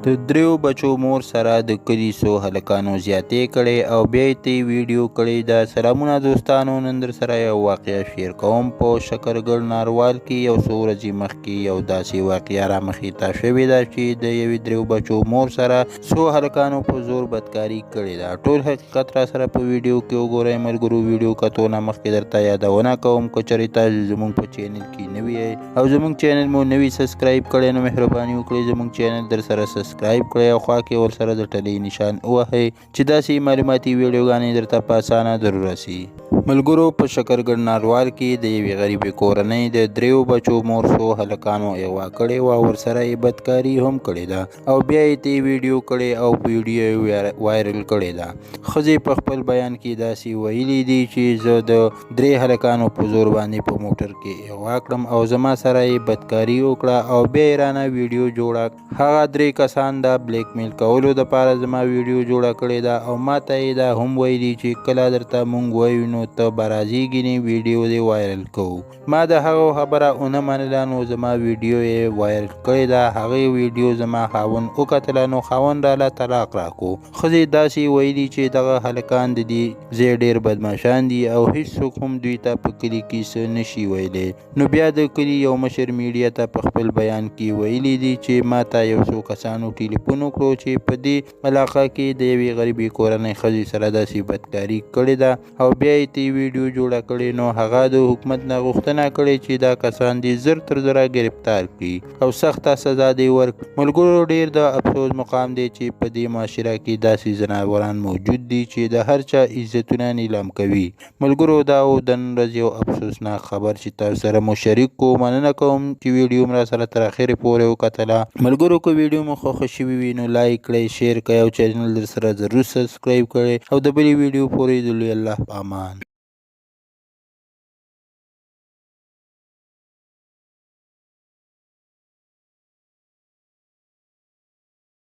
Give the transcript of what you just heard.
د دریو بچو مور سره د کلي څو هلکانو زیاتې کړې او بیا یې ترې ویډیو کړې ده. سلامونه دوستانو، نن در سره یو واقعه شیر کوم. په شکرګړ ناروال کې یو څو ورځې مخکې یو داسې واقعه رامخې ته شوې ده چې د یوې دریو بچو مور سره څو هلکانو په زور بدکاري کړې ده. ټول حقیقت را سره په ویډیو کې وګورئ. ملګرو، ویډیو کتو نه مخکې درته یادونه کوم، که چېرې تاسو زموږ په چینل کې نوي یئ او زموږ چینل مو نوي سبسکرایب کړی، نو مهرباني وکړئ زموږ چینل در سره سبسکرایب کړئ او خوا کې ورسره د ټلې نشان ووهئ چې داسې معلوماتي ویډیوګانې درته په اسانه در ورسي. ملګرو، په شکرګړ ناروال کې د یوې غریبې کورنۍ د دریو بچو مور څو هلکانو اغوا کړې وه، ورسره یې بدکاري هم کړې ده او بیا یې ترې ویډیو کړې او ویډیو یې وایرل کړې ده. ښځې په خپل بیان کې داسې ویلي دي چې زه د درې هلکانو په زور باندې په موټر کې اغوا کړم او زما سره یې بدکاري وکړه او بیا یې رانه ویډیو جوړه. هغه درې کسان د بلیک میل کولو دپاره زما ویډیو جوړه کړې ده او ما ته یې دا هم ویلي چې کله درته مونږ وایو نو ته به راځېږي نه، ویډیو دې وایرل کوو. ما د هغو خبره ونه منله نو زما ویډیو یې وایرل کړې ده. هغې ویډیو زما خاوند وکتله نو خاوند راله طلاق راکو. ښځې داسې ویلي چې دغه هلکان د دې ځای ډېر بدمعشان دي او هیڅوک هم دوی ته په کلي کې څه نشي ویلی. نو بیا د کلي یو مشر میډیا ته په خپل بیان کې ویلي دي چې ما ته یو څو کسانو ټلیفون وکړو چې په دې علاقه کې د یوې غریبې کورنۍ ښځې سره داسې بدکاري کړې ده او بیا یې ترې ویډیو جوړه کړې. نو هغه د حکومت نه غوښتنه کړې چې دا کسان دې زر تر زره ګرفتار کړي او سخته سزا دې ورکړي. ملګرو، ډېر د افسوس مقام دی چې په دې معاشره کې داسې ځناوران موجود دي چې د هر چا عزتونه نیلام کوي. ملګرو، دا و د نن ورځې یو افسوسناک خبر چې تاسو سره مو شریک کو. مننه کوم چې ویډیو مو راسره تر اخرې پورې وکتله. ملګرو، که ویډیو مو خوښه شوې وي نو لایک کړئ، شیر کړئ او چینل در سره ضرور سبسکرایب کړئ او د بلې ویډیو پورې د لوی الله په امان.